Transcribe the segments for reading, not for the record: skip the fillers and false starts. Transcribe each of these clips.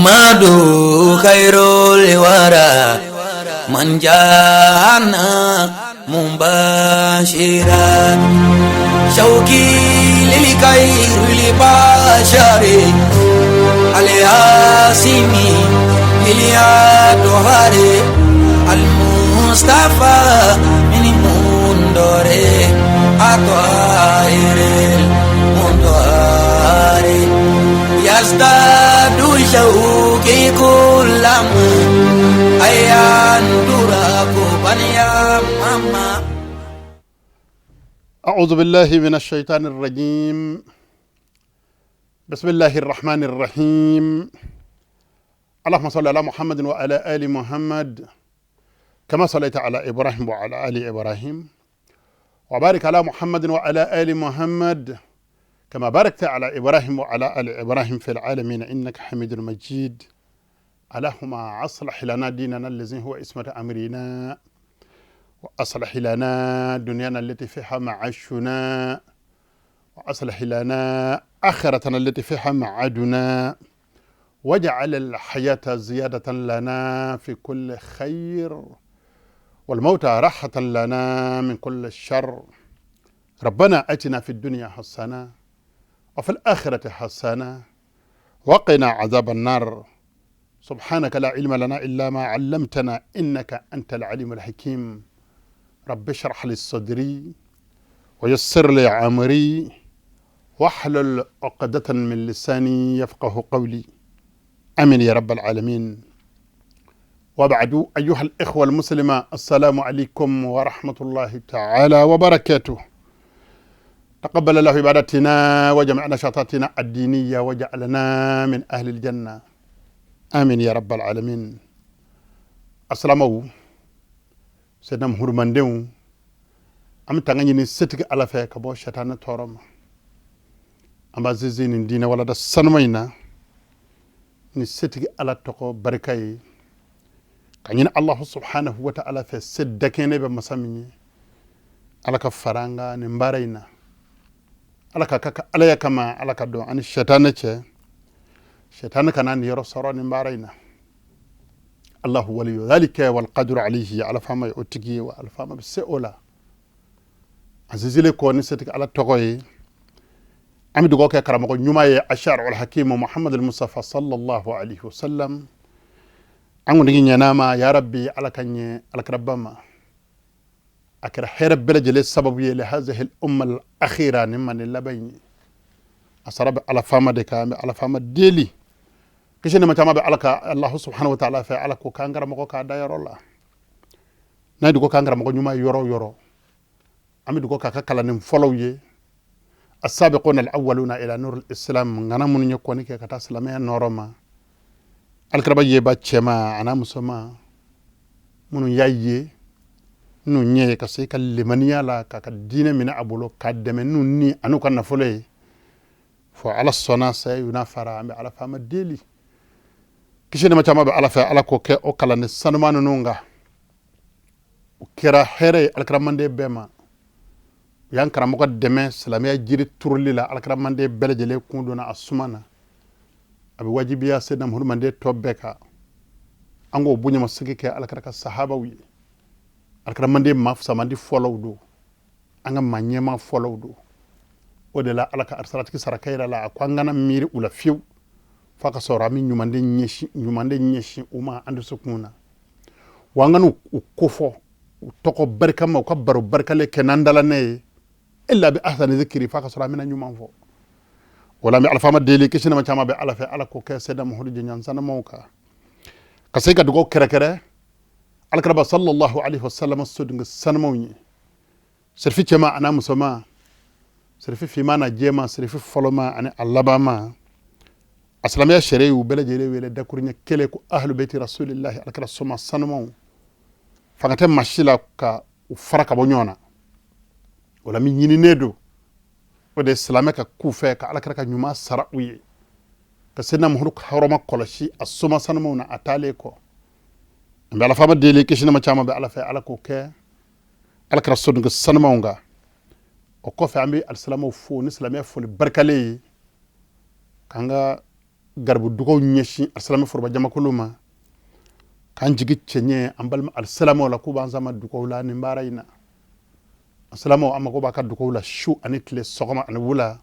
Muhammadu khairul wara man jana mubashira shauki lil khairil bashari al-asimi lil adhari al-mustafa min mundore atwairil mundore yazdadu shauki kullama ayan turaku banya mama. أعوذ بالله من الشيطان الرجيم. بسم الله الرحمن الرحيم. اللهم صل على محمد وعلى آل محمد كما صليت على إبراهيم وعلى آل إبراهيم، وبارك على محمد وعلى آل محمد كما باركت على إبراهيم وعلى آل إبراهيم في العالمين إنك حميد مجيد. اللهم أصلح لنا ديننا الذي هو عصمة أمرنا، وأصلح لنا دنيانا التي فيها معاشنا، وأصلح لنا آخرتنا التي فيها معادنا، واجعل الحياة زيادة لنا في كل خير، والموت راحة لنا من كل الشر. ربنا آتنا في الدنيا حسنة وفي الآخرة حسنة وقنا عذاب النار. سبحانك لا علم لنا إلا ما علمتنا إنك أنت العليم الحكيم. رب اشرح لي صدري ويسر لي أمري واحلل عقدة من لساني يفقه قولي. آمين يا رب العالمين. وبعد، أيها الإخوة المسلمة، السلام عليكم ورحمة الله تعالى وبركاته. تقبل الله عبادتنا وجميع نشاطاتنا الدينية وجعلنا من أهل الجنة. آمين يا رب العالمين. السلام عليكم. سيدنا محمد an bɛ tanga ɲini setigi Ala fɛ ka bɔ sɛtanɛ tɔɔrɔ ma. An b'a sinsin nin diinɛ walada sanuma in na ni setigi Ala tɔgɔ barika ye, ka ɲini Alahu subhanahu wa ta'ala fɛ, se dakɛnɛ bɛ masa min ye, Ala ka fara an kan nin baara in na. Ala ka ka Alaya kama, Ala ka don ani sɛtanɛ cɛ, sɛtanɛ kana nin yɔrɔ sɔrɔ nin baara in na. Allahu waliyu dhalika wal qadiru alayhi. Ala faama ye o tigi ye, wa Ala faama bɛ se o la. A sinsinlen kɔ ni setigi Ala tɔgɔ ye, an bɛ dugawu kɛ karamɔgɔ ɲuman ye, ashar al hakim Muhammad al Mustafa sallallahu alaihi wasallam. An kuntigi ɲɛna ma, ya Rabbi, Ala ka ɲɛ alakiraba ma, a kɛra hɛrɛ bɛɛ lajɛlen sababu ye li hazihi al umma al akhira, ni mande laban in ye. A sara bɛ Ala faama de kan. An bɛ Ala faama deli, kisi ni ma caman bɛ Ala ka Allahu subhanahu wa ta'ala fɛ, Ala ko k'an karamɔgɔ k'a da yɔrɔ la. N'a ye dugawu k'an karamɔgɔ ɲuman ye yɔrɔ o yɔrɔ, an bɛ dugawu k'a ka kalanden fɔlɔw ye, asabiquna al-awwaluna ila nur al-islam, ŋana minnu ye kɔni kɛ ka taa silamɛya nɔrɔ ma, alikiraba yeba cɛma a n'a musoma minnu y'a ye n'u ɲɛ ye, ka se ka limaniya la, k'a ka diinɛ minɛ a bolo, k'a dɛmɛ n'u ni an'u ka nafolo ye, fo Ala sɔnna saya y'u n'a fara. An bɛ Ala faama deli, kisi ni ma caman bɛ Ala fɛ, Ala k'o kɛ o kalanden sanuman ninnu kan. O kɛra hɛrɛ ye alikiramanden bɛɛ ma. U y'an karamɔgɔ dɛmɛ silamɛya jiri turuli la. Alikiramanden bɛɛ lajɛlen kun donna a suma na. A bɛ wajibiya Seydina Muhamadu manden tɔ bɛɛ kan, an k'o bonyamasegin kɛ alakira ka sahabaw ye. Alikiramanden maa fisamandi fɔlɔw don, an ka maa ɲɛmaa fɔlɔw don. O de la, Ala ka arisaratigi saraka yɛrɛ la, a ko an kana miiri u la fiyewu f'a ka sɔrɔ an bɛ ɲuman de ɲɛsin u ma an dusukun na, wa an kana u kofɔ u tɔgɔ barikama, u ka baro barikalen kɛ n'an dala ne ye, illa bi ahsani zikiri, f'a ka sɔrɔ an bɛna ɲuman fɔ. O la, an bɛ alifama deli, kisi nama caman bɛ Ala fɛ, Ala k'o kɛ Seyida Muhamadu jɛɲɔgɔn sanumaw kan, ka se ka dugawu kɛrɛkɛrɛ alakiraba sallallahu alaihi wasallam sodenke sanumaw ye, serifi cɛma a n'a musoma, serifi finma n'a jɛma, serifi fɔlɔma ani a labanma. A silamɛya sariya y'u bɛɛ lajɛlen wele dakuruɲɛ kelen ko ahlu beiti rasulillahi, alakira soma sanumaw. Fanga tɛ maa si la ka u fara ka bɔ ɲɔgɔn na. O la, min ɲininen don, o de ye silamɛ ka k'u fɛ, ka alakira ka ɲuman sara u ye, ka Seydina Muhamadu hɔrɔma kɔlɔsi a soma sanumaw na a taalen kɔ. An bɛ ala faama deli, kisi nama caman bɛ Ala fɛ, Ala k'o kɛ alakira sodenke sanumaw kan. O kɔfɛ, an bɛ alisilamɛw fo ni silamɛya foli barikalen ye, k'an ka Garibu dugaw ɲɛsin alisilamɛ foroba jamakulu ma, k'an jigi cɛɲɛ an balima alisilamɛw la k'u b'an sama dugaw la nin baara in na. Alisilamɛw, an mago b'a ka dugaw la su ani tile, sɔgɔma ani wula,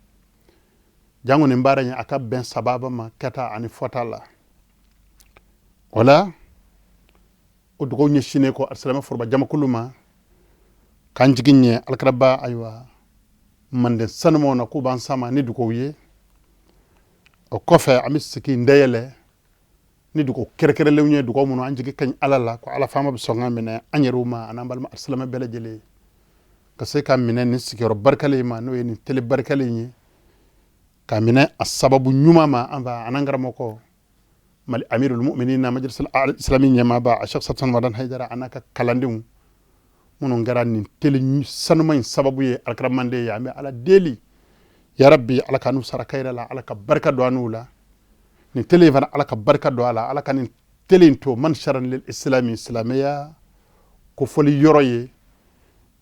jango nin baara in a ka bɛn sababa ma kɛta ani fɔta la. O la, o dugaw ɲɛsinnen kɔ alisilamɛ foroba jamakulu ma, k'an jigi ɲɛ alakiraba, ayiwa, manden sanumaw na k'u b'an sama ni dugaw ye. O kɔfɛ, an bɛ sigi in dayɛlɛ ni dugaw kɛrɛnkɛrɛnlenw ye, dugaw minnu an jigi ka ɲi Ala la ko Ala faama bɛ sɔn ka minɛ an yɛrɛw ma an'an balima alisilamɛ bɛɛ lajɛlen, ka se ka minɛ nin sigiyɔrɔ barikalen ma, n'o ye nin tele barikalen ye, ka minɛ a sababu ɲuman ma, an fa an'an karamɔgɔ Mali Amirul Mu'minina, Majlis Islami ɲɛmaaba, a Sheikh Sultan Madani Haidara, a n'a ka kalandenw minnu kɛra nin tele sanuma in sababu ye alakira manden ye. An bɛ Ala deli, ya Rabbi, Ala ka n'u sara kayira la, Ala ka barika don an n'u la. Nin tele in fana, Ala ka barika don a la, Ala ka nin tele in to mansharan lil islami, silamɛya kofɔli yɔrɔ ye,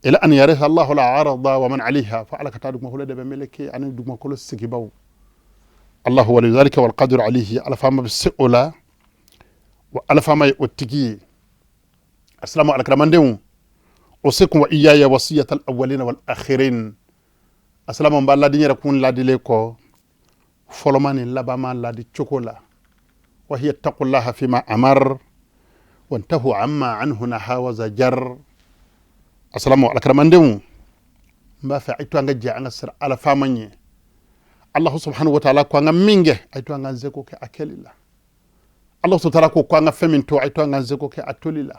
ila an yaritha Allahu al arda wa man alayha, fa Ala ka taa dugumakolo de bɛ meleke ani dugumakolo sigibaw. Allahu wali dhalika wal qadiru alayhi. Ala faama bɛ se o la, wa Ala faama ye o tigi ye. Assalamu alaikum. Usikum wa iyaya wasiyat al awwalina wal akhirin. Assalamu, b'a ladi n yɛrɛ kun ladilen kɔ fɔlɔma ni labanma ladi cogo la: wa hiya taqullaha fima amar wantahu amma anhu naha wa zajar. Assalamu alaikum. N b'a fɛ a to an ka jɛ an ka sira Ala faama ɲɛ. Allahu subhanahu wa ta'ala ko an ka min kɛ, a to an k'an seko kɛ a kɛli la. Allah subhanahu wa ta'ala ko an ka fɛn min to, a to an k'an seko kɛ a toli la.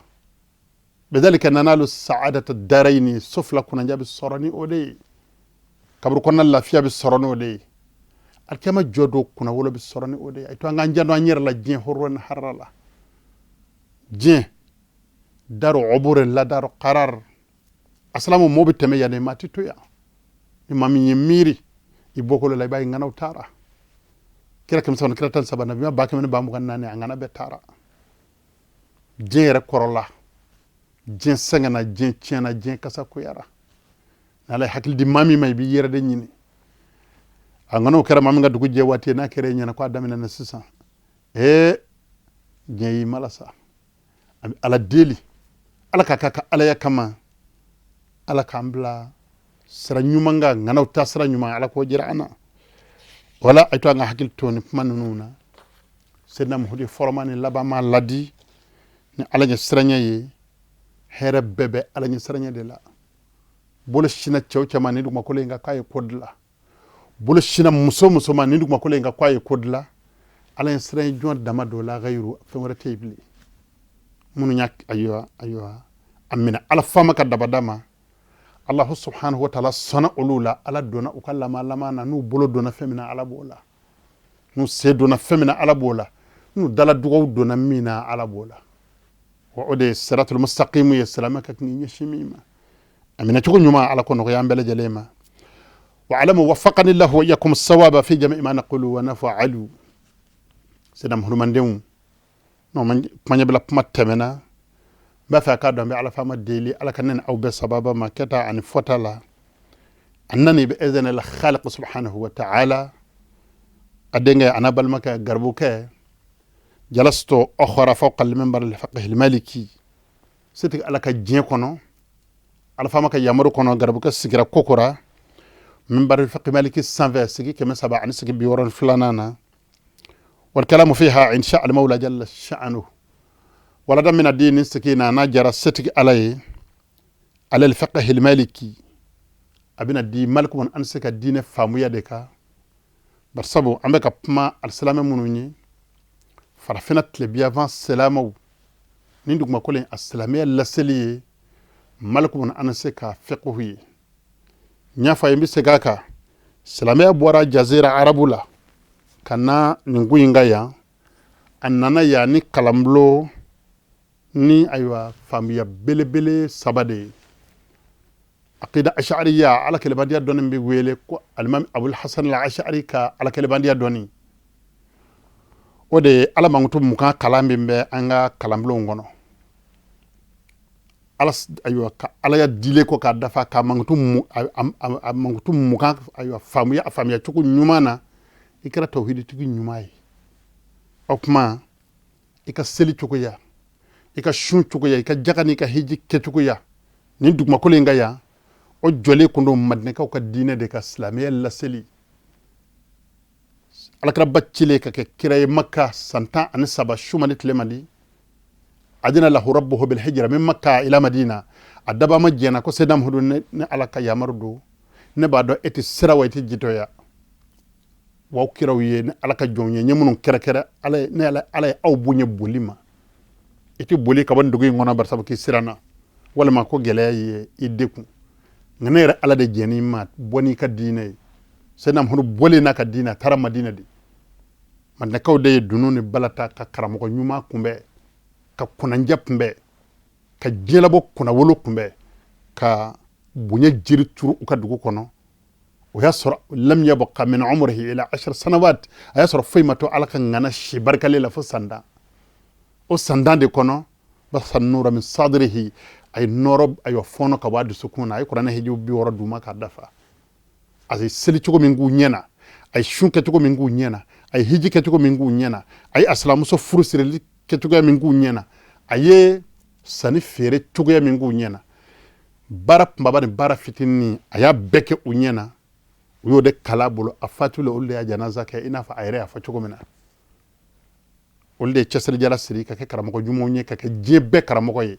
Bidhalika nanalu sa'adata daraini, so fila kunnadiya bɛ sɔrɔ ni o de ye, kaburu kɔnɔna lafiya bɛ sɔrɔ n'o de ye, alikiyama jɔ don kunnawolo bɛ sɔrɔ ni o de ye. A to an k'an janto an yɛrɛ la diɲɛ horo ni harara la. Diɲɛ daru uburin la daru qarar. Asalamu, mɔɔ bɛ tɛmɛ yan de, maa tɛ to yan. Ni maa min ye miiri i bɔkolo la, i b'a ye ŋanaw taara. Kira 300 ni kira 13, nabiɲuman 124,000, a ŋana bɛɛ taara. Diɲɛ yɛrɛ kɔrɔla, diɲɛ sɛgɛnna, diɲɛ tiɲɛna, diɲɛ kasakoyara. N'Ala ye hakili di maa min ma, i b'i yɛrɛ de ɲini. A ŋanaw kɛra maa min ka dugu jɛ waati ye, n'a kɛra e ɲɛna ko a daminɛna sisan, ee, diɲɛ y'i malasa. An bɛ Ala deli, Ala ka k'a ka alaya kama, Ala k'an bila sira ɲuman kan, ŋanaw ta sira ɲuman, Ala k'o jira an na. Wala a to an ka hakili to ni kuma ninnu na. Seyidina Muhamadu fɔlɔma ni labanma ladi ni Ala ɲɛ siranya ye. Hɛrɛ bɛɛ bɛ Ala ɲɛ siranya de la. Bolo sinna cɛw cɛ ma ni dugumakolo in kan k'a ye ko dilan, bolo sinna muso muso ma ni dugumakolo in kan k'a ye ko dilan, Ala ɲɛ siranya jɔn dama dɔ la, gayiru fɛn wɛrɛ tɛ yen bilen. Minnu y'a, ayiwa, ayiwa, a minɛ Ala faama ka dabada ma, Allahu subhanahu wa ta'ala sɔnna olu la. Ala donna u ka lama lama na. N'u bolo donna fɛn min na, Ala b'o la. N'u sen donna fɛn min na, Ala b'o la. N'u dala dugaw donna min na, Ala b'o la. Wa o de ye siratul mustaqimu ye, silamɛ ka kan k'i ɲɛsin min ma. A minɛ cogo ɲuman, Ala ko nɔgɔya an bɛɛ lajɛlen ma. Wa alamu waffaqani llahu wa iyyakum sawaba fi jami'i ma naqulu wa naf'alu. Sida muhulumandenw, n'o ma kuma ɲɛbila kuma tɛmɛna, n b'a fɛ a k'a dɔn, n bɛ Ala faama deli, Ala ka ne ni aw bɛɛ sababa ma kɛta ani fɔta la. Annani bi idhni al khaliq subhanahu wa ta'ala, a denkɛ a n'a balimakɛ garibukɛ, jalastu ukhra fawqa al minbar al fiqh al maliki. Setigi Ala ka diɲɛ kɔnɔ, Ala faama ka yamaru kɔnɔ, garibukɛ sigira kokora minbar al fiqh maliki sanfɛ, sigi 362nan na. Wal kalamu fiha insha al mawla jalla sha'nuhu. Walada mina di nin sigi na, n'a jara setigi Ala ye, ala al fiqh al maliki, a bɛna di maliku an se ka diinɛ faamuya de kan. Bari sabu an bɛ ka kuma alisilamɛ minnu ye farafinna tilebiyanfan silamɛw ni dugumakolo in, a silamɛya laseli ye maliku an se ka fiqhu ye. N y'a fɔ a ye, n bɛ segin a kan, silamɛya bɔra jazira arabu la ka na nin kun in ka yan. A nana yan ni kalanbulon ni, ayiwa, faamuya belebele saba de ye: aqida ashariya, Ala kɛlɛbandiya dɔnni bɛ wele ko alimami Abul Hasan al Ashari ka Ala kɛlɛbandiya dɔnni. O de ye Ala mankutu 20 kalan min bɛ an ka kalanbulonw kɔnɔ. Ala, ayiwa, ka Alaya dilen kɔ k'a dafa, ka mankutu a mankutu 20, ayiwa, faamuya, a faamuya cogo ɲuman na, i kɛra tawhiditigi ɲuman ye. O tuma i ka seli cogoya, i ka sun cogoya, i ka jaga n'i ka hiji kɛcogoya nin dugumakolo in kan yan, o jɔlen kun don madinɛkaw ka diinɛ de ka silamɛya laseli. Alakiraba cilen ka kɛ kira ye Maka san 13, su man di tile man di. Adina lahu rabbuhu bil hijra min Makka ila Madina. A daba ma jɛna ko Seydina Muhamadu, ne Ala ka yamaru don, ne b'a dɔn e tɛ sira wa i tɛ jitɔya wa aw kiraw ye ne Ala ka jɔnw ye, n ye minnu kɛrɛkɛrɛ Ala ye, ne Ala ye aw bonya boli ma. I tɛ boli ka bɔ nin dugu in kɔnɔ barisabu k'i siranna walima ko gɛlɛya ye i dekun, nka ne yɛrɛ Ala de jɛn'i ma bɔ n'i ka diinɛ ye. Seydina Muhamadu bɔlen n'a ka diinɛ, a taara Madina de. Madinakaw de ye dunun ni bala ta ka karamɔgɔ ɲuman kunbɛn, ka kunnandiya kunbɛn, ka diɲɛlabɔ kunnawolo kunbɛn, ka bonya jiri turu u ka dugu kɔnɔ. O y'a sɔrɔ lam yabqa min umrihi ila ashar sanawat, a y'a sɔrɔ foyi ma to Ala ka ŋana si barikalen la fo san 10. O san 10 de kɔnɔ, basa nura min sadrihi, a ye nɔrɔ ayiwa fɔɔnɔ ka bɔ a dusukun na. A ye kuranɛ hiji 60 d'u ma k'a dafa. A ye seli cogo min k'u ɲɛ na, a ye sun kɛcogo min k'u ɲɛ na, a ye hiji kɛcogo min k'u ɲɛ na, a ye a silamuso furu sirili kɛcogoya min k'u ɲɛ na, a ye sanni feere cogoya min k'u ɲɛ na, baara kunbaba ni baara fitinin, a y'a bɛɛ kɛ u ɲɛ na. U y'o de kala bolo. A fatulen, olu de y'a janaza kɛ i n'a fɔ a yɛrɛ y'a fɔ cogo min na. Olu de ye cɛsirijala siri ka kɛ karamɔgɔ ɲumanw ye, ka kɛ diɲɛ bɛɛ karamɔgɔ ye,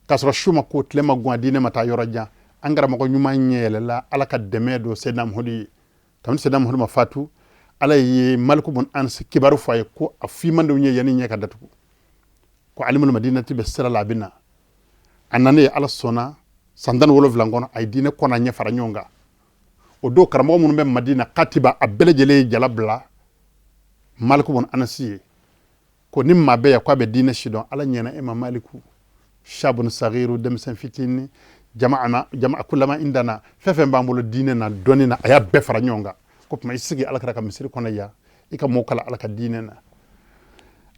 k'a sɔrɔ su ma ko tile ma gwan, diinɛ ma taa yɔrɔ jan. An karamɔgɔ ɲuman ɲɛ yɛlɛla Ala ka dɛmɛ don Seydina Muhamadu ye. Kabini Seydina Muhamadu ma fatu, Ala ye Maliku bun Anas kibaru fɔ a ye ko a f'i mandenw ye yanni ɲɛ ka datugu ko alimul madinati bɛ sira la, a bɛ na. A nanen, Ala sɔnna, san 17 kɔnɔ, a ye diinɛ kɔnɔ ɲɛ fara ɲɔgɔn kan. O don karamɔgɔ minnu bɛ Madina katiba, a bɛɛ lajɛlen ye jala bila Maliku bun Anasi ye ko ni maa bɛ yan k'a bɛ diinɛ si dɔn, Ala ɲɛna e ma Maliku. Shabun sagiru, denmisɛn fitinin, jama'a jama'a kulama indana, fɛn fɛn b'an bolo diinɛ na, dɔnni na, a y'a bɛɛ fara ɲɔgɔn kan ko tuma i sigi Ala kira ka misiri kɔnɔ yan, i ka mɔgɔw kalan Ala ka diinɛ na.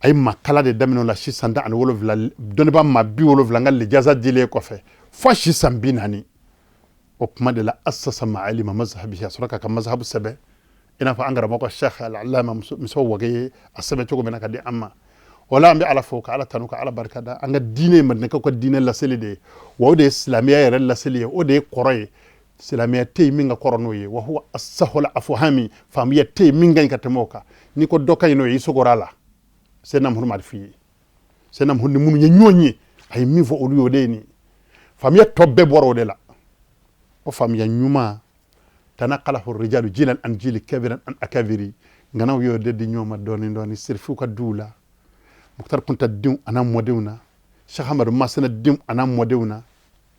A ye maa kala de daminɛ o la si san 17, dɔnnibaa maa 70 ka lijaza dilen kɔfɛ fo si san 40. O kuma de la asasa maalima mazhabihi, a sɔrɔ k'a ka mazhabu sɛbɛn i n'a fɔ an karamɔgɔ Sheikh Al-Allama Musa Wage ye a sɛbɛn cogo min na ka di an ma. O la an bɛ Ala fo ka Ala tanu ka Ala barika da. An ka diinɛ ye madinɛkaw ka diinɛ laseli de ye, wa o de ye silamɛya yɛrɛ laseli ye, o de ye kɔrɔ ye. Silamɛya tɛ yen min ka kɔrɔ n'o ye. Wa huwa asahul afhami, faamuya tɛ yen min ka ɲi ka tɛmɛ o kan. N'i ko dɔ ka ɲi n'o ye, i sogora a la. Seydina Muhamadu ma f'i ye. Seydina Muhamadu ni minnu ye ɲɔgɔn ye, a ye min fɔ olu ye, o de ye nin ye. Faamuya tɔ bɛɛ bɔra o de la. O faamuya ɲuman tanaqalahu rijalu jilan an jili kabiran an akabiri, ŋanaw y'o de di ɲɔgɔn ma dɔɔni dɔɔni sirifiw ka duw la, Muktar Kunta denw an'a mɔdenw na, Cheikh Hamadu Masina denw an'a mɔdenw na,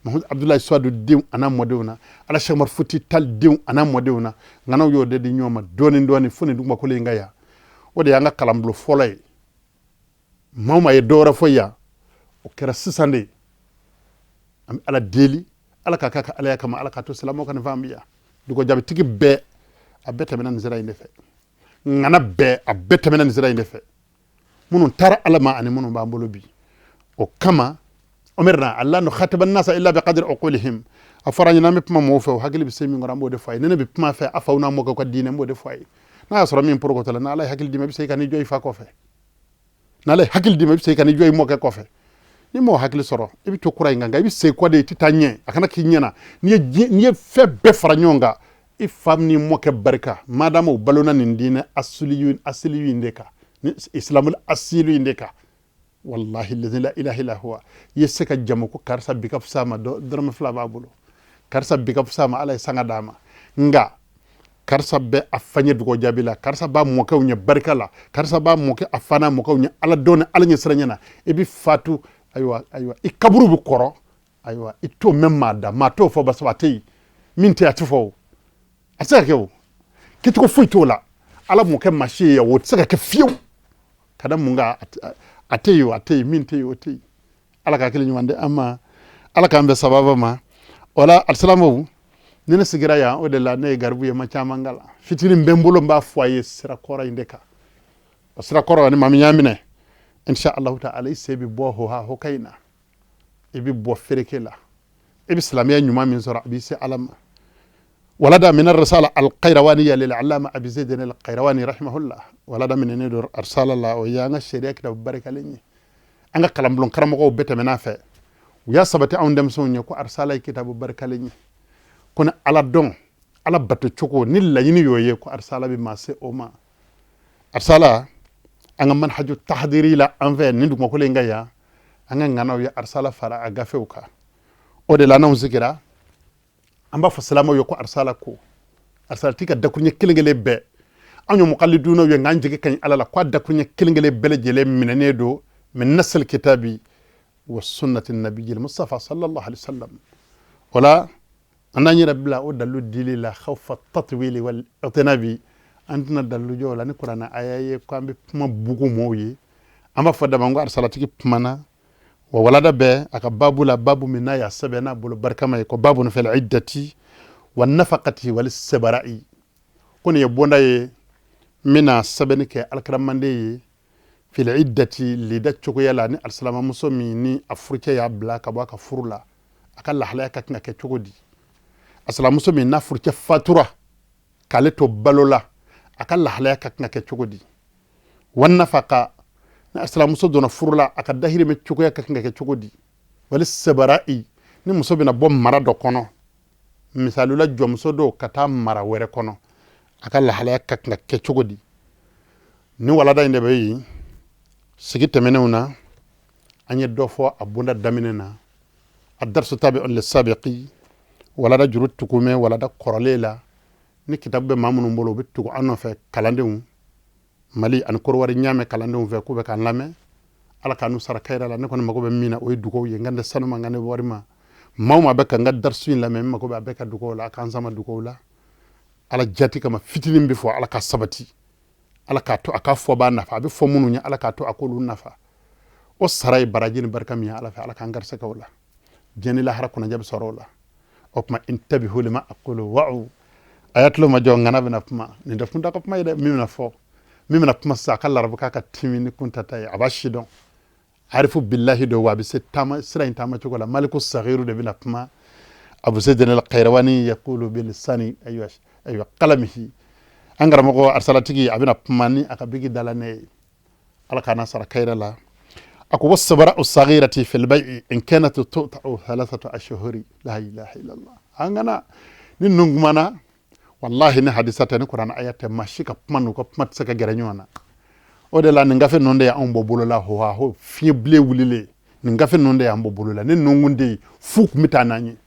Mahamadu Abdulayi Suwadu denw an'a mɔdenw na, Ala Cheikh Umar Futi Tal denw an'a mɔdenw na. Ŋanaw y'o de di ɲɔgɔn ma dɔɔni dɔɔni fo nin dugumakolo in ka yan. O de y'an ka kalanbulon fɔlɔ ye. Maa o maa ye dɔwɛrɛ fɔ yan, o kɛra sisan de. An bɛ Ala deli, Ala k'a k'a ka alaya kama, Ala k'a to silamɛw ka nin faamuya. Dugu jaabitigi bɛɛ, a bɛɛ tɛmɛna nin sira in de fɛ. Ŋana bɛɛ, a bɛɛ tɛmɛna nin sira in de fɛ, minnu taara Ala ma ani minnu b'an bolo bi. O kama umirna alla nukhatiba nasa illa biqadri uqulihim. A fɔra an ɲɛna, an bɛ kuma mɔgɔw fɛ, o hakili bɛ se min kɔrɔ, an b'o de fɔ a ye. Ni ne bɛ kuma fɛ a faw n'a mɔkɛw ka diinɛ, n b'o de fɔ a ye. N'a y'a sɔrɔ min porokoto la, n'Ala ye hakili d'i ma, i bɛ se ka n'i jɔ i fa kɔfɛ. N'Ala ye hakili d'i ma, i bɛ se ka n'i jɔ i mɔkɛ kɔfɛ. N'i m'o hakili sɔrɔ, i bɛ to kura in kan, nka i bɛ segin kɔ de, i tɛ taa ɲɛ. A kana k'i ɲɛna n'i ye fɛn bɛɛ fara ɲɔgɔn kan, i fa ni mɔkɛ barika, madama u balona nin diinɛ asiliyu asiliyu in de kan, ni isilamu asiliyu in de kan, wallahi lazi la ilaha illa huwa, i ye se ka jamu ko karisa bi ka fisa ma, dɔrɔmɛ 2 b'a bolo, karisa bi ka fisa ma, Ala ye sanga d'a ma, nka karisa bɛ a fa ɲɛ dugawu jaabi la, karisa b'a mɔkɛw ɲɛ barika la, karisa b'a mɔkɛ a fa n'a mɔkɛw ɲɛ Ala dɔn ni Ala ɲɛ siranɲɛ na. I bɛ fatu, ayiwa ayiwa, i kaburu bɛ kɔrɔ, ayiwa, i t'o mɛn maa da, maa t'o fɔ, basaba a tɛ yen, min tɛ yen a tɛ fɔ o, a tɛ se ka kɛ o, kɛcogo foyi t'o la. Ala m'o kɛ maa si ye, o tɛ se ka kɛ fiyewu. Ka da mun kan? A tɛ yen o, a tɛ yen, min tɛ yen o tɛ yen. Ala ka hakili ɲuman di an ma, Ala k'an bɛn sababa ma. O la alisilamɛw, ni ne sigira yan, o de la ne ye garibu ye, ma caman kalan, fitinin bɛ n bolo, n b'a fɔ a ye sira kɔrɔ in de kan. O sira kɔrɔ, ni maa min y'a minɛ, insha Allahu ta'ala, i sen bɛ bɔ hoha hoka in na, i bɛ bɔ fereke la, i bɛ silamɛya ɲuman min sɔrɔ, a b'i se Ala ma. Walada min arsala alqairawaniya lil allama Abi Zaid al-Qayrawani rahimahullah. Walada minɛnen don arsala la, o y'an ka sariya kitabu barikalen ye. An ka kalanbulon karamɔgɔw bɛɛ tɛmɛn'a fɛ, u y'a sabati anw denmisɛnw ye ko arsala ye kitabu barikalen ye, ko ni Ala dɔn, Ala bato cogo ni laɲini y'o ye, ko arsala bɛ maa se o ma. Arsala an ka manhaju tahdiri la, an fɛ nin dugumakolo in kan yan, an ka ŋanaw ye arsala fara a gafew kan. O de la n'anw sigira, an b'a fɔ silamɛw ye ko arsala, ko arsala t'i ka dakuruɲɛ kelen kelen bɛɛ, anw ye mukalidunaw ye, nka an jigi ka ɲi Ala la ko a dakuruɲɛ kelen kelen bɛɛ lajɛlen minɛnen don min nasal kitabi wa sunnati nabiyil mustafa sallallahu alaihi wasallam. O la an n'an yɛrɛ bila o dalilu dili la, khawfa tatwili wal itinabi, an tɛna dalilu jɔ o la ni kuranɛ aya ye ko an bɛ kuma bugu mɔɔw ye. An b'a fɔ dama ko arsalatigi kumana wa walada bɛɛ a ka babu la, babu min n'a y'a sɛbɛn n'a bolo barikama ye, ko babu fil iddati wa nafaqati wal istibra'i, ko nin ye bonda ye n bɛna sɛbɛnni kɛ alkiramanden ye fil iddati, lida cogoya la, ni alisilamamuso min ni a furucɛ y'a bila ka bɔ a ka furu la, a ka lahalaya ka kan ka kɛ cogo di? Asilamuso min n'a furucɛ fatura k'ale to balo la, a ka lahalaya ka kan ka kɛ cogo di? Wa nafaka, ni asilamuso donna furu la, a ka dahirimɛ cogoya ka kan ka kɛ cogo di? Wal istibra'i, ni muso bɛna bɔ mara dɔ kɔnɔ, misali la jɔnmuso don ka taa mara wɛrɛ kɔnɔ, a ka lahalaya ka kan ka kɛ cogo di? Ni walada in de bɛ yen. Sigi tɛmɛnenw na, an ye dɔ fɔ a bonda daminɛ na, a darisu tabi lissabiqi, walada juru tukumɛ walada kɔrɔlen la. Ni kitabu bɛ maa minnu bolo, u bɛ tugu an nɔfɛ, kalandenw Mali ani Korowari ɲaamɛ kalandenw fɛ, k'u bɛ k'an lamɛn. Ala k'an n'u sara kayira la. Ne kɔni mago bɛ min na, o ye dugawu ye. N kan tɛ sanu ma, n kan tɛ wari ma. Maa o maa bɛ ka n ka darisu in lamɛn, n mago bɛ a bɛɛ ka dugawu la. A k'an sama dugawu la Ala jati kama. Fitinin bɛ fɔ, Ala ka sabati, Ala k'a to a k'a fɔ b'a nafa, a bɛ fɔ minnu ye, Ala k'a to a k'olu nafa. O sara ye baraji ni barika min ye Ala fɛ, Ala k'an garisɛgɛ o la. Diɲɛ ni lahara kunnadiya bɛ sɔrɔ o la. O tuma, intabihu lima aqulu wa'u, a y'a tulo majɔ, ŋana bɛna kuma. Nin tɛ kunta ka kuma ye dɛ. Min bɛna fɔ, min bɛna kuma sisan, a ka larabukan ka timi ni kunta ta ye, a b'a si dɔn, arifu bilahi don, wa a bɛ se taama sira in taama cogo la. Maliku sagiru de bɛna kuma. Abu Zayd al-Qayrawani yaqulu bilisani, ayiwa ayiwa, qalamihi. An karamɔgɔ arsalatigi, a bɛna kuma ni a ka bigi dala ne ye. Ala k'an sara kayira la. A ko wastibra'u saghirati fil bay'i in kanat tu'ta'u thalathatu ashhuri. La ilaha illallah. An kana ni ninnu kumana, wallahi ni hadisa tɛ, ni kuranɛ aya tɛ, maa si ka kuma n'u ka kuma tɛ se ka gɛrɛ ɲɔgɔn na. O de la nin gafe ninnu de y'anw bɔ bolo la. Ho ho, fiɲɛ bilen wulilen, nin gafe ninnu de y'an bɔ bolo la. Ni ninnu kun tɛ yen, fu tun bɛ taa n'an ye.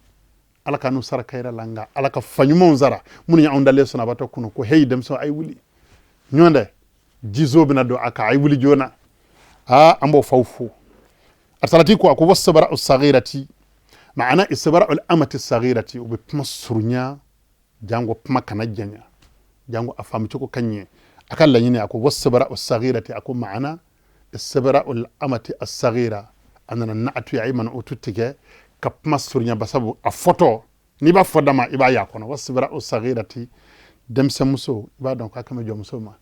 Ala ka n'u sara kayira la. Nka Ala ka fa ɲumanw sara, minnu ye anw dalen sunabatɔ kunu ko heyi denmisɛnw, a ye wuli ɲɔgɔn dɛ, jizo bɛna don a kan, a ye wuli joona. Aa, an b'o faw fo. Arsalati ko, a ko wastibra'u saghirati, ma'ana istibra'u al-amati saghirati. U bɛ kuma surunya, jango kuma kana janya, jango a faamu cogo ka ɲɛ. A ka laɲini, a ko wastibra'u saghirati, a ko ma'ana istibra'u al-amati as-saghira. A nana na'atu ye, a ye man'utu tigɛ ka kuma surunya, basabu a fɔtɔ n'i b'a fɔ dama, i b'a y'a kɔnɔ. Wastibra'u saghirati, denmisɛnmuso, i b'a dɔn k'a kan bɛ jɔnmuso ma,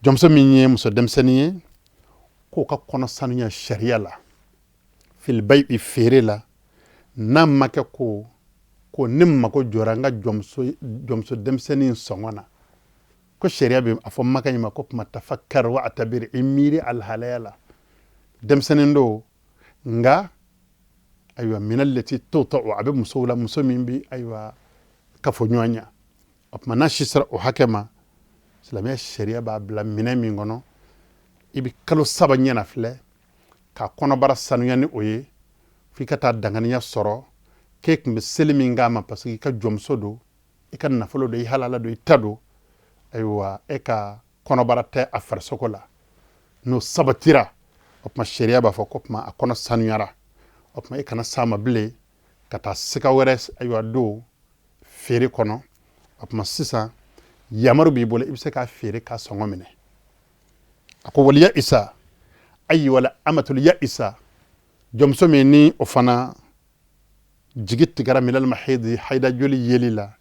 jɔnmuso min ye muso denmisɛnnin ye, k'o ka kɔnɔ sanuya sariya la, fil bay'i, feere la, n'a ma kɛ ko ne mako jɔra n ka jɔnmuso denmisɛnnin sɔngɔ na, ko sariya bɛ a fɔ maka in ma ko kuma tafakkar wa atabir, i miiri a lahalaya la, denmisɛnnin don, nka ayiwa min allati tuta'u, a bɛ musow la, muso min bɛ ayiwa kafo ɲɔgɔn ɲa. O tuma n'a si sera o hakɛ ma, silamɛya sariya b'a bila minɛn min kɔnɔ, i bɛ kalo 3 ɲɛna filɛ k'a kɔnɔbara sanuya ni o ye, f'i ka taa danganiya sɔrɔ k'e tun bɛ seli min k'a ma, parce que i ka jɔnmuso don, i ka nafolo don, i halala don, i ta don, ayiwa e ka kɔnɔbara tɛ a farisogo la. N'o sabatira, o tuma sariya b'a fɔ ko tuma a kɔnɔ sanuyara, o tuma e kana s'a ma bilen ka taa siga wɛrɛ ayiwa don feere kɔnɔ. O tuma sisan yamaru b'i bolo, i bɛ se k'a feere k'a sɔngɔ minɛ. A ko waliya isa ayi wala amatul ya isa, jɔnmuso min ni o fana jigi tigɛra minal mahidi, hayida joli yeli la,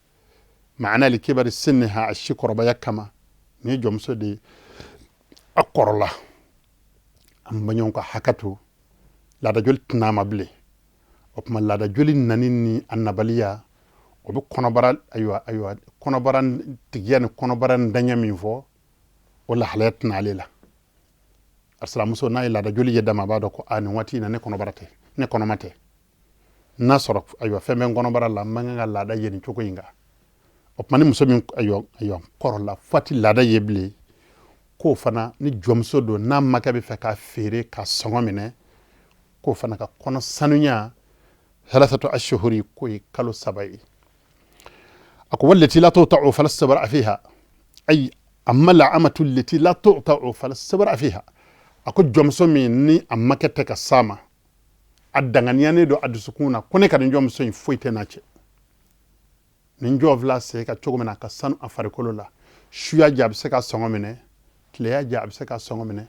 maana li kibari sinniha, a si kɔrɔbaya kama. Nin ye jɔnmuso de ye, a kɔrɔla. An baɲɔgɔn ka hakɛ to, laada joli tɛna ma bilen. O tuma laada joli nani ni a nabaliya, O bɛ kɔnɔbara, ayiwa, ayiwa, kɔnɔbara tigiya ni kɔnɔbara ntanya min fɔ, o lahalaya tɛna ale la. Alisilamuso n'a ye laada joli ye dama, a b'a dɔn ko a nin waati in na ne kɔnɔbara tɛ, ne kɔnɔma tɛ. N'a sɔrɔ, ayiwa, fɛn bɛ n kɔnɔbara la, n man kan ka laada ye nin cogo in kan. O tuma ni muso min, ayiwa, ayiwa, kɔrɔla f'a ti laada ye bilen, k'o fana ni jɔnmuso don, n'a makɛ bɛ fɛ k'a feere ka sɔngɔ minɛ, k'o fana ka kɔnɔ sanuya thalathatu ashhuri, k'o ye kalo 3 ye. A ko wallati la tuta'u fala istibra fiha, ay amma al'amatu allati la tuta'u fala istibra fiha. A ko jɔnmuso min ni a makɛ tɛ ka s'a ma, a danganiyanen don a dusukun na ko ne ka nin jɔnmuso in foyi tɛ n'a cɛ, nin jɔn fila sen ka cogo min na a ka sanu a farikolo la, suya jɛ a bɛ se ka sɔngɔ minɛ, tileya jɛ a bɛ se ka sɔngɔ minɛ,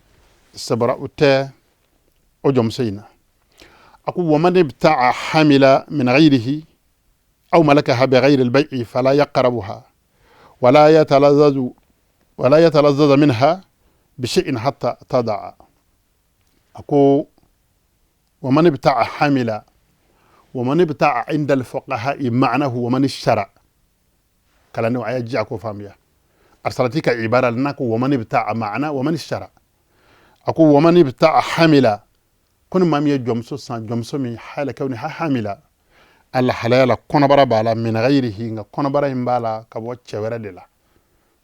istibra o tɛ o jɔnmuso in na. A ko waman ibta'a hamila min ghayrihi aw malakaha bi ghayri al-bay'i fala yaqrabuha wala yatalazzazu wala yatalazzaza minha bi shay'in hatta tada'a. A ko waman ibta'a hamila, waman ibta'a inda al-fuqaha'i ma'nahu waman ishtara. Kalandenw, a y'a jija k'o faamuya. Arsalati ka ibara n'a ko waman ibta'a ma'na waman ishtara. A ko waman ibta'a hamila, ko ni maa min ye jɔnmuso san, jɔnmuso min hala kawniha hamila, a lahalaya la kɔnɔbara b'a la, min ghayrihi, nka kɔnɔbara in b'a la ka bɔ cɛ wɛrɛ de la.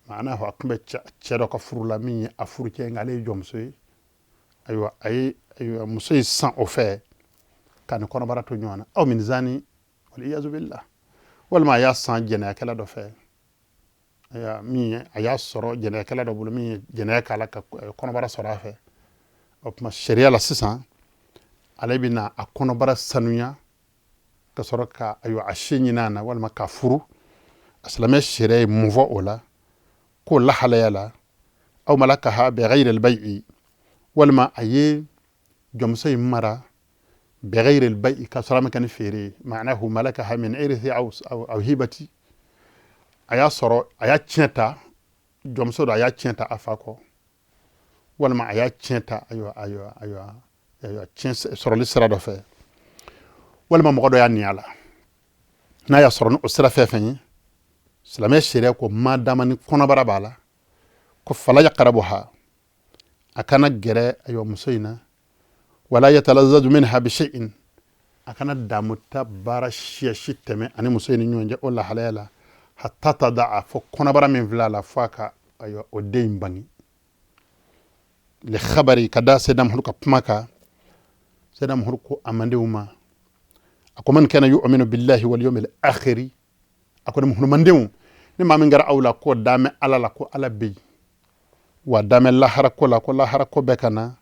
Ma'ana a tun bɛ cɛ dɔ ka furu la min ye a furu cɛ, nka ale ye jɔnmuso ye. Ayiwa, a ye, ayiwa, muso in san o fɛ ka ni kɔnɔbara to ɲɔgɔn na, aw min zani wal iyazu billah, walima a y'a san jɛnɛyakɛla dɔ fɛ, ayiwa, min ye a y'a sɔrɔ jɛnɛyakɛla dɔ bolo min ye jɛnɛya k'a la ka kɔnɔbara sɔrɔ a fɛ. O tuma sariya la sisan, ale bɛna a kɔnɔbara sanuya ka sɔrɔ ka, ayiwa, a si ɲini a na walima ka furu. A silamɛ sariya ye mun fɔ o la? K'o lahalaya la, aw malakaha bi ghayri al-bay'i, walima a ye jɔnmuso in mara bi ghayri al-bay'i, ka sɔrɔ a ma kɛ ni feere ye. Ma'nahu malakaha min irthi aw hibati, a y'a sɔrɔ a y'a tiɲɛ ta, jɔnmuso don, a y'a tiɲɛ ta a fa kɔ, walima a y'a tiɲɛ ta, ayiwa, ayiwa, ayiwa, ayiwa, tiɲɛ sɔrɔli sira dɔ fɛ, walima mɔgɔ dɔ y'a ni a la. N'a y'a sɔrɔ ni o sira fɛn fɛn ye, silamɛ sariya ko ma dama ni kɔnɔbara b'a la, ko fala yaqrabuha, a kana gɛrɛ, ayiwa, muso in na, wala yatalazzadu minha bi shay'in, a kana damuta baara siya si tɛmɛ ani muso in ni ɲɔgɔn cɛ o lahalaya la, hatta tada'a, fo kɔnɔbara min filɛ a la, fo a ka, ayiwa, o den in bange. Li khabari, ka da Seydina Muhammadu ka kuma kan. Seydina Muhammadu ko a mandenw ma, a ko man kana yu'minu billahi wal yawmil akhiri, a ko ni muhulumandenw, ni maa min kɛra aw la ko damɛ Ala la, ko Ala bɛ yen, wa damɛ lahara ko la, ko lahara ko bɛɛ ka na,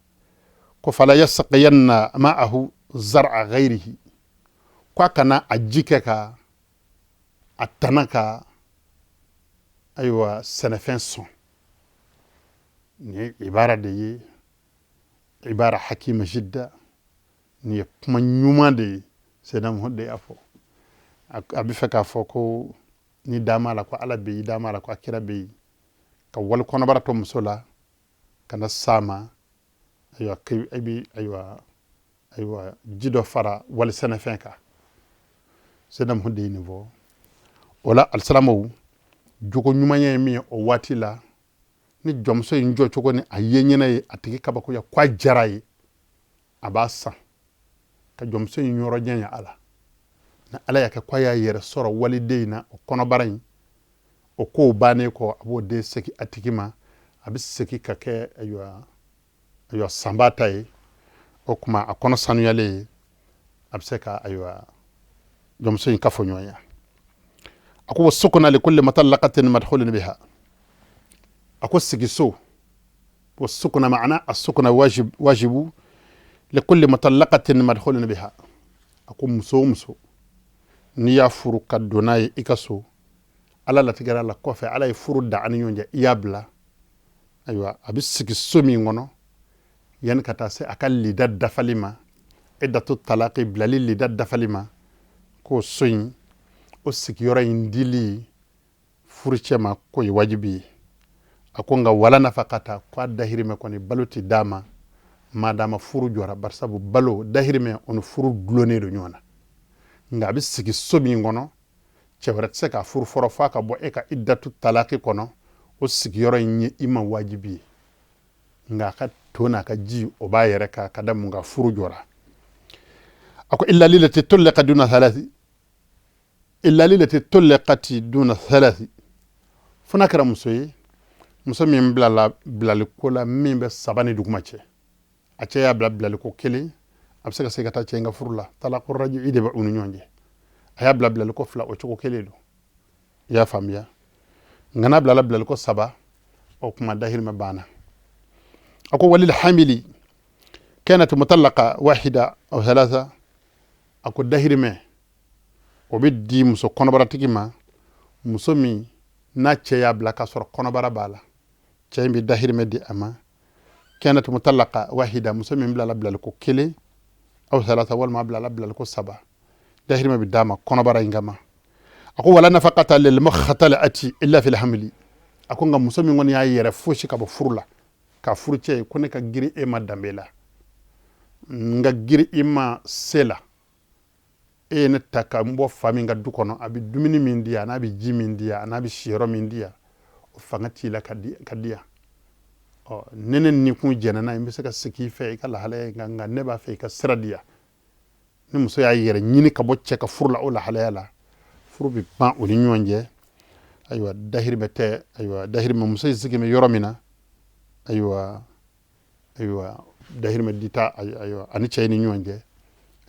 ko fala yasqiyanna ma'ahu zar'a ghayrihi, ko a kana a ji kɛ ka a tana ka, ayiwa, sɛnɛfɛn sɔn. Nin ye ibara de ye, ibara hakima jidda, nin ye kuma ɲuman de ye. Seydina Muhammad de y'a fɔ. A bɛ fɛ k'a fɔ ko ni dama la ko Ala bɛ yen, dama la ko a kira bɛ yen, ka wali kɔnɔbara to muso la ka na s'a ma, ayiwa, i bɛ, ayiwa, ayiwa, ji dɔ fara wali sɛnɛfɛn kan. Seydina Muhammad de ye nin fɔ. O la, alisilamɛw, jogo ɲumanya ye min ye o waati la, ni jɔnmuso in jɔ cogo ni a ye ɲɛnɛ ye a tigi kabakoya, ko a diyara ye, a b'a san ka jɔnmuso in yɔrɔ janya a la. Ni Ala y'a kɛ ko a y'a yɛrɛ sɔrɔ waliden in na, o kɔnɔbara in, o kow bannen kɔ, a b'o den segin a tigi ma, a bɛ segin ka kɛ, ayiwa, ayiwa, sanbaa ta ye. O tuma a kɔnɔ sanuyalen ye, a bɛ se ka, ayiwa, jɔnmuso in kafo ɲɔgɔnya. A ko wa sukuna li kulli mutallaqatin madkhulun biha, a ko sigiso, wa sukuna ma'ana as-sukuna wajib, wajibu li kulli mutallaqatin madkhulun biha. A ko muso o muso n'i y'a furu ka don n'a ye i ka so, Ala latigɛra la kɔfɛ, Ala ye furu da ani ɲɔgɔn cɛ, i y'a bila, ayiwa, a bɛ sigi so min kɔnɔ yanni ka taa se a ka lida dafali ma, iddatu talaqi, bilali lida dafali ma, k'o so in, o sigiyɔrɔ in dili furucɛ ma, k'o ye wajibi ye. A ko nka wala nafakata, ko a dahirimɛ kɔni balo tɛ d'a ma madama furu jɔra, barisabu balo dahirimɛ o ni furu dulonnen don ɲɔgɔn na. Nka a bɛ sigi so min kɔnɔ, Cɛ wɛrɛ tɛ se k'a furu fɔlɔ f'a ka bɔ e ka iddatu talaki kɔnɔ. O sigiyɔrɔ in ye i ma wajibi ye, nka a ka to n'a ka ji o b'a yɛrɛ kan ka da mun kan? Furu jɔra. A ko illa lilati tulliqa duna thalathi, illa lilati tulliqati duna thalathi, fo n'a kɛra muso ye, muso min bilala bilaliko la min bɛ saba ni duguma cɛ. A cɛ y'a bila bilaliko kelen, a bɛ se ka segin ka taa cɛ in ka furu la, talaqu raji'i de bɛ u ni ɲɔgɔn cɛ. A y'a bila bilaliko fila, o cogo kelen don. I y'a faamuya? Nka n'a bilala bilaliko saba, o kuma dahirimɛ banna. A ko walil hamili kanat mutallaqa wahida aw thalatha. A ko dahirimɛ o bɛ di muso kɔnɔbaratigi ma, muso min n'a cɛ y'a bila k'a sɔrɔ kɔnɔbara b'a la, cɛ in bɛ dahirimɛ di a ma. Kanat mutallaqa wahida, muso min bilala bilaliko kelen, aw thalatha, walima a bilala bilaliko saba, dahirimɛ bɛ d'a ma kɔnɔbara in kama. A ko wala nafaqata lil mukhtala'ati illa fil hamli. A ko nka muso min kɔni y'a yɛrɛ fosi ka bɔ furu la, ka furu cɛ ye ko ne ka girin e ma danbe la, n ka girin i ma se la, e ye ne ta ka n bɔ fa min ka du kɔnɔ, a bɛ dumuni min di yan, a n'a bɛ ji min di yan, a n'a bɛ siyɔrɔ min di yan, o fanga t'i la ka di yan. Ɔ ni ne nikun jɛnna n'a ye, n bɛ se ka segin i fɛ i ka lahalaya in kan, nka ne b'a fɛ i ka sira di yan. Ni muso y'a yɛrɛ ɲini ka bɔ cɛ ka furu la o lahalaya la, furu bɛ ban u ni ɲɔgɔn cɛ. Ayiwa, dahirimɛ tɛ. Ayiwa, dahirimɛ, muso in sigilen bɛ yɔrɔ min na, ayiwa, dahirimɛ dita, ayiwa, ani cɛ ni ɲɔgɔn cɛ,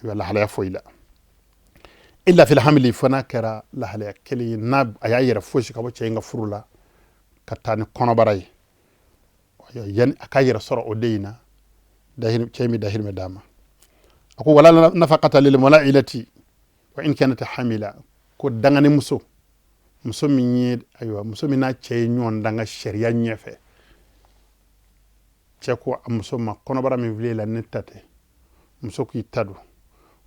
ayiwa, lahalaya foyi la illa fil hamli, fo n'a kɛra lahalaya kelen ye, n'a a y'a yɛrɛ fosi ka bɔ cɛ in ka furu la ka taa ni kɔnɔbara ye, yani a k'a yɛrɛ sɔrɔ o den in na, cɛ in bɛ dahirimɛ d'a ma. A ko wala nafaqata lil mula'ilati wa in kanat hamila. Ko dangani muso, muso min ye, ayiwa, muso min n'a cɛ ye ɲɔgɔn danga sariya ɲɛfɛ, cɛ ko a muso ma kɔnɔbara min filɛ la ne ta tɛ, muso k'i ta don,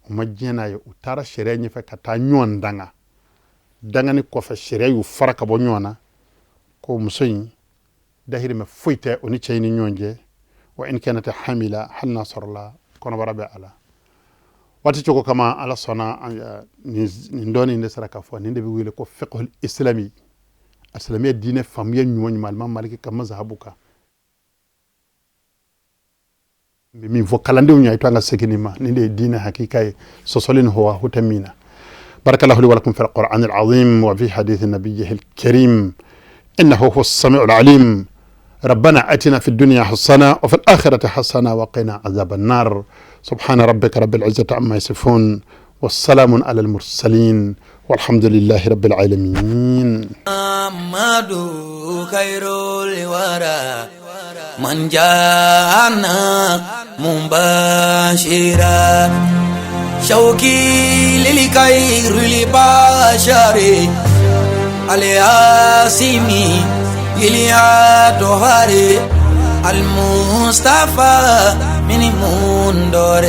u ma diɲɛ n'a ye, u taara sariya ɲɛfɛ ka taa ɲɔgɔn danga. Dangani kɔfɛ, sariya y'u fara ka bɔ ɲɔgɔn na, ko muso in dahirimɛ foyi tɛ o ni cɛ in ni ɲɔgɔn cɛ, wa in kanat hamila, hali n'a sɔrɔla kɔnɔbara bɛ a la. Waati cogo kama, ala sɔnna, nin dɔɔnin de sera ka fɔ. Nin de bɛ wele ko fiqhul islami, a silamɛya diinɛ faamuya ɲuman ɲuman, alimami Maliki ka mazahabu kan. N bɛ min fɔ kalandenw ye, a ye to an ka segin nin ma. Nin de ye diinɛ hakika ye, sɔsɔli ni hawa tɛ min na. بارك الله لي ولكم في القرآن العظيم وفي حديث نبيه الكريم، إنه هو السميع العليم. ربنا أتنا في الدنيا حسنة وفي الآخرة حسنة وقنا عذاب النار. سبحان ربك رب العزة عما يصفون، والسلام على المرسلين، والحمد لله رب العالمين. محمد خير الورى من جاءنا مبشرا، شوقي للخير البشر الياسمي الأطهر المصطفى من منذر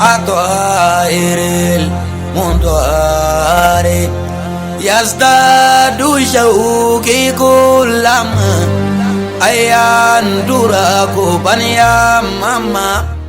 الطاهر المطهر. يزداد شوقي كلما أيان دراكوبا يا ماما.